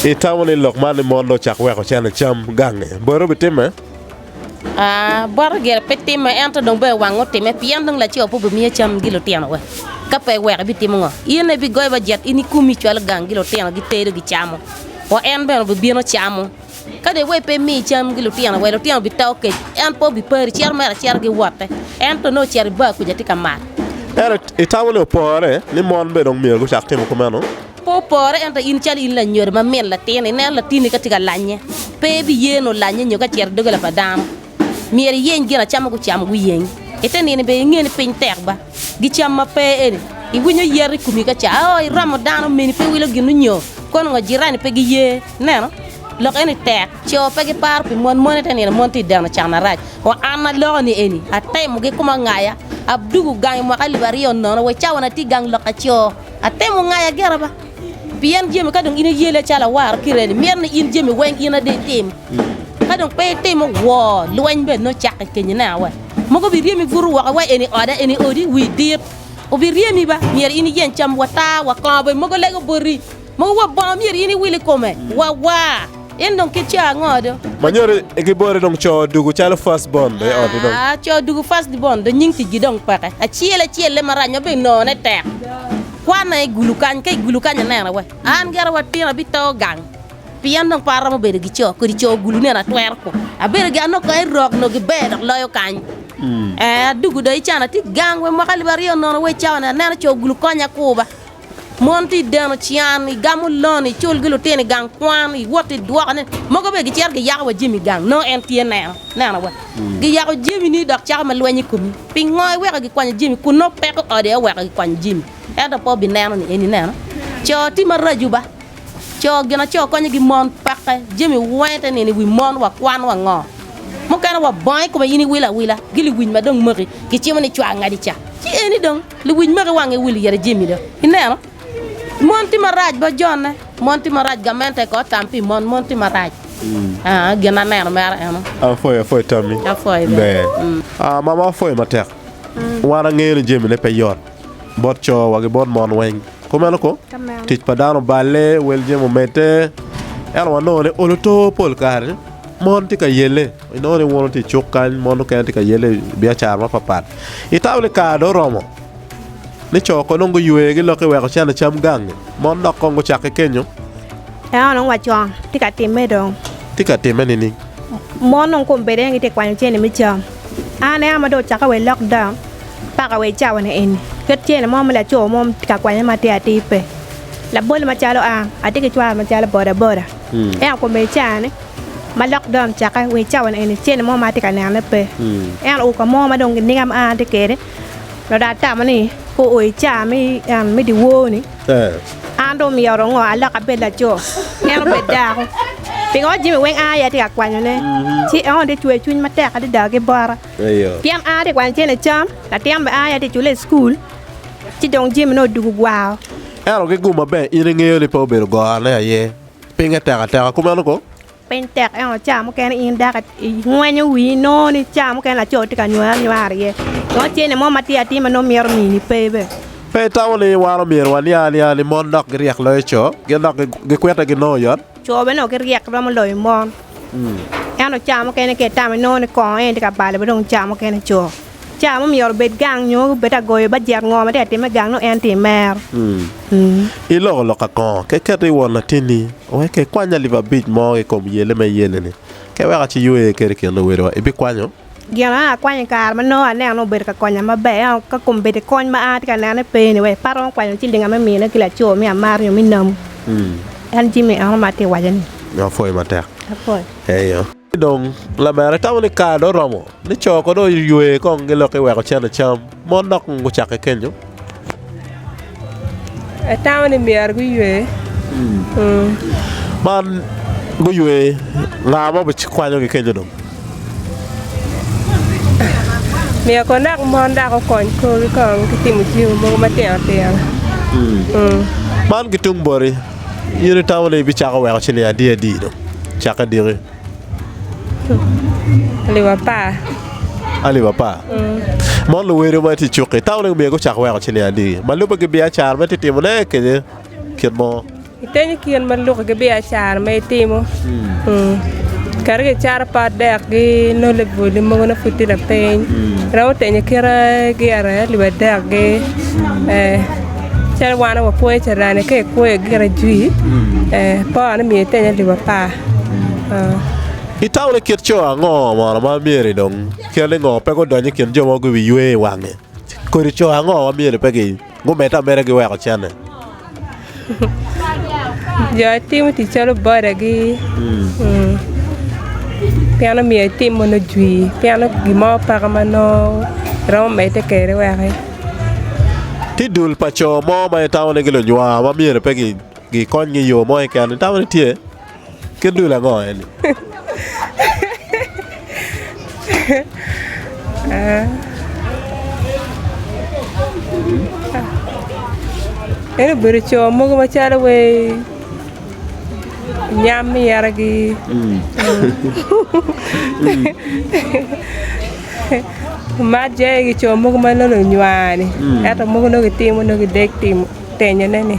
Itamo ni lok man ni mon dong ocak weko cene cam gange bote obitimme? Aa, bote gire pe timme ento dong bene wange otimme pien dong laco pe obimiyo cam ki lutino we. Ka pe iweko ibitimo ngo? In aye ibigoyo bajet in ikomi icwalo gang ki lutino gitedo gicamo wa en bene obibino camo. Ka dong iwek pe imi cam ki lutino we lutino bito kec en pe obipari cito mere acita giwotte ento nongo ocito i bar kuca tye ka mat. Ento itamo ni opore ni mon bene dong myero gucak timo kumeno? Pe opore ento in calo in lanyodo ma min latin ineno latinni ka tye ka lanye pe ibiye ni olanye nyo ka cito i doggola pa dano. Myero iyeny gin acama gucamo guyeng. Ite nino bene inge ni piny tek ba. Gicam ma pe eni iwinyo yet i komi ka ca oo iromo dano meni pe wilo gin onyo kono ngo jirani pe giye ineno lok eni tek co pe giparo pi mon mon ite nino mon tye deno can marac wa an aloko ni eni atemo gi koma ngaya adugo gang i mwaka alip aryo nono wa cawa na atye gang lok aco Atemo ngaya gira ba, pien jami ka dong in iyele calo awaro ki reni, mito ni in jami weng in ade itim. Ka dong pe itimo, woo, lweny bene nongo cakke kenyi neno we. Mogo obiryemi buto woko wa eni oda, eni odi, wi dit. Obiryemi ba, myero in iyeny cam wa taa, wa kongo bene mogo lego boti. Mogo wa bongo myero in iwil i kome, wa war. In dong kit co ango do? Ma nyuto ki boti dong co odugu calo first born do i ot-ti dong. Aa, co odugu first born do nying ticgi dong peke. Acel acel-le marac ma bene nongone tek. Kwanna i gulu kany, ka i gulu kany aneno we. An gira wa tino abito gang. Pien dong pe aromo bedo gi co, kodi co gulu neno atwero ku. Abedo gi anongo kany rok nongo giber dok loyo kany. Ee, adugu do ican atye gang we mwaka alip aryo nono we cawa ni aneno co gulu konya kuba. Mon tye i deno can, igamo lon, icul ki lutino i gang kwan, iwot idwoko ne. Mogo bene gicito giyako wa jami i gang, nongo en tye neno, neno wa. Giyako jamini dok cako ma lweny i komi. Pingo iweko gikwanyo jami kun nongo peko ode oweko gikwanyo jami? Ento pe obineno ni eni neno. Co tye maraco ba. Co gin aco konyo gi mon peke, jami weng te nino i wi mon wa kwan wa ngo. Mukene wa bongo i kome in iwilo awila, gi liwic ma dong maki, gicimo ni cwa ngadi ca. Ci eni dong. Luwic magi wange wil yere jami do. Ineno? Mon tye marac ba jone. Mon tye marac gamente ko tam pi mon, mon tye marac. Ah, gin aneno mere eno. Apwoyo, apwoyo tammi. Apwoyo bene. Ber. Ah, mama apwoyo matek. Wan angeyo ni jamine pe yot bot co wa ki bot mon weng. Kumeno ko? Kameno. Tic pa dano oballe, wel jami omedde. Ento wanongo ni olo to pol kare mon tye ka yelle. Inongo ni wono tye i cuk kany, mon mukene tye ka yelle i biacara mapapat. Itamo ni kare dong oromo ni co kono dong guywe gilokke weko cene cam gangi, mon dok kong gucakke kenyo? Ento dong wa con tye ka timme dong. Tye ka timme nining? Mon dong kombeddi en gitye ka kwanyo cene me cam. An aye ma dong ocakke wa i lockdown paka wa i cawa ni eni. Kit cene mo ma laco mo tye ka kwanyone ma atir atir pe. Labolle macalo an, atye ki cwara macalo boda boda. Ento kombeddi ca-ni ma lockdown ocakke wa i cawa ni eni cene mo ma atye ka nenone pe. Ento ka mo ma dong giniga ma an atye kwede dong atamo ni ka oo i cawa me dyewor ni an dong myero ngo alok abed laco en obed dako pingo jami weng an aye atye ka kwanyone ci en tye cwer cwiny matek adada ki bota pien an atye ka kwanyo cene cam latin bene an aye atye ka cule i cukul ci dong jamine odwogo gwaro. Ento ki gum maber in ingeyo ni pe obedo gorone aye Pinge tek ateka kumeno ko? Piny tek ento ca mukene in dako ingwenyo wii inongo ni ca mukene laco tye ka nywari anywara iye nongo cene mo matir atir ma nongo mito mini pe bene. Pe itamo ni wan omyero waniang anianga ni mon dok giryek loyo co, gin dok gikwite ginongo oyot? Co bene dong giryek romo loyo mon ento ca mukene ka itamo inongo ni kongo en tye ka balo bene dong ca mukene co. Ca mo myero obed gang nyo obed agoyo bajet ngo ma tye ka timme gang nongo en tye i mero. Iloko lok ka kongo keket i won latinni wek kekwany alip abic mo i kom yelle ma iyelle-ni ke wek aciywe kwede i kin luwedewa. Ibikwanyo? Gin ma akwanyo i kare ma nongo aneno ni obedo ka konya maber ento ka kombeddi kony ma an atye ka nenone pe-ni wek pe aromo kwanyo cilinga me mine ki laco me amar nyo me namu. En jami eno ma atye ka waco-ni. Apwoyo matek. Apwoyo. Eyo. Dong lamera itamo ni kare dong oromo ni co kono oywe kong gilok iweko cene cam mon dok gucakke kenyo? Atamo ni myero guywe. Man guywe nga ma obikwanyogi kenyo dong? Myero kono dok mon dok okony korgi kong ki timo jami mogo matino tino. Man ki tung boti In itamo ni ibicako weko ciling adi adi dong cakke diki? Alip apar. Alip apar. Mon luwedi ma itye i cuk-ki, itamo ni myero gucak weko ciling adi ma lubbe ki biacara ma itye ka timone kenyo kit mo? Itenyo kit ma luki ki biacara ma itimo. Kadi ki icato pot dek ki nole boli mogo nongo pud tye lapiny. Iromo tenyo kite gire alip adek-gi calo wan wakwoyo carani ka ikwoyo gire jwi pore myero iteny alip apar. Itamo ni kit co ango mono ma myero dong kit ni ngo pe gudony i kin jo ma gubiywe i wange? Kodi co ango ma myero pe gumedde ameda giweko cente? Jo timo tic calo bodagi pien omyero itim mono ojwi pien gin mo peke ma nongo iromo medde kwede weki. Tye dul pa co mo ma itamo ni gilunywar ma myero pe gikonygi i yo mo keken itamo ni tye? Kit dul ango eni? En obedo co mogo macalo wai nyam myeragi mat jayigi co mogo ma nongo onywani ento mogo nongo gitimo nongo gidek timo. tenyone-ni.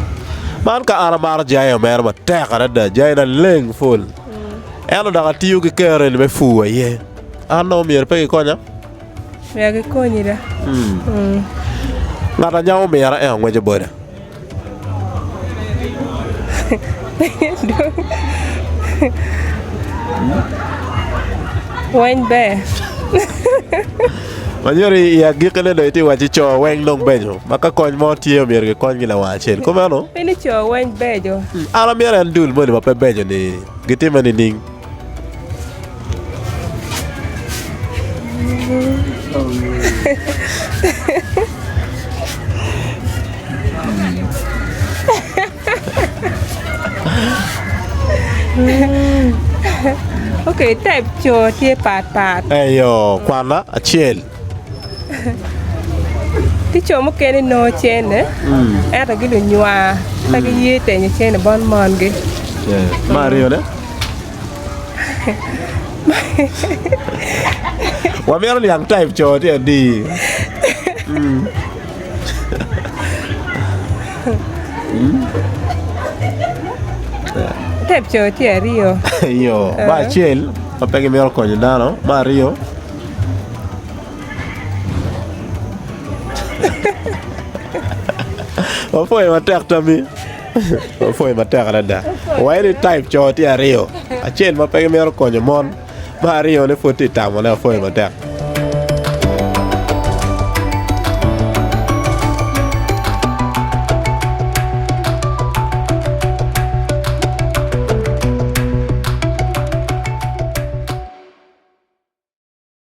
Man ka an amaro jayo mere matek adada, jayona leng pul. Ento dok atiyo ki kero eni me pur aye. An dong myero pe gikonya? Myero gikonyi da. Ngat a nyamo mira en ongweco boda. Weny ber. Ma nyuto i agikkine dong itye wacci co weng dong beco ma ka kony mo tye omyero gikonygi lawang acel. Kumeno? Pe ni co weng beco. An amyero en dul moni ma pe beco ni gitime nining? Ok, type co tye pat pat. Eyo, kwana acel. Tye co mukene nongo cene ento gilunywar pe giye tenyo cene bot mongi. Me aryone? Wamito niang type co tye adi. Type co tye aryo. Iyo, me acel ma pe gimito konyo dano, me aryo Wapwoyo matek Tammy. Wapwoyo matek adada. Waye ni type co tye aryo. Acel ma pe gimito konyo mon, me aryone pud tye ka tamone. Apwoyo matek.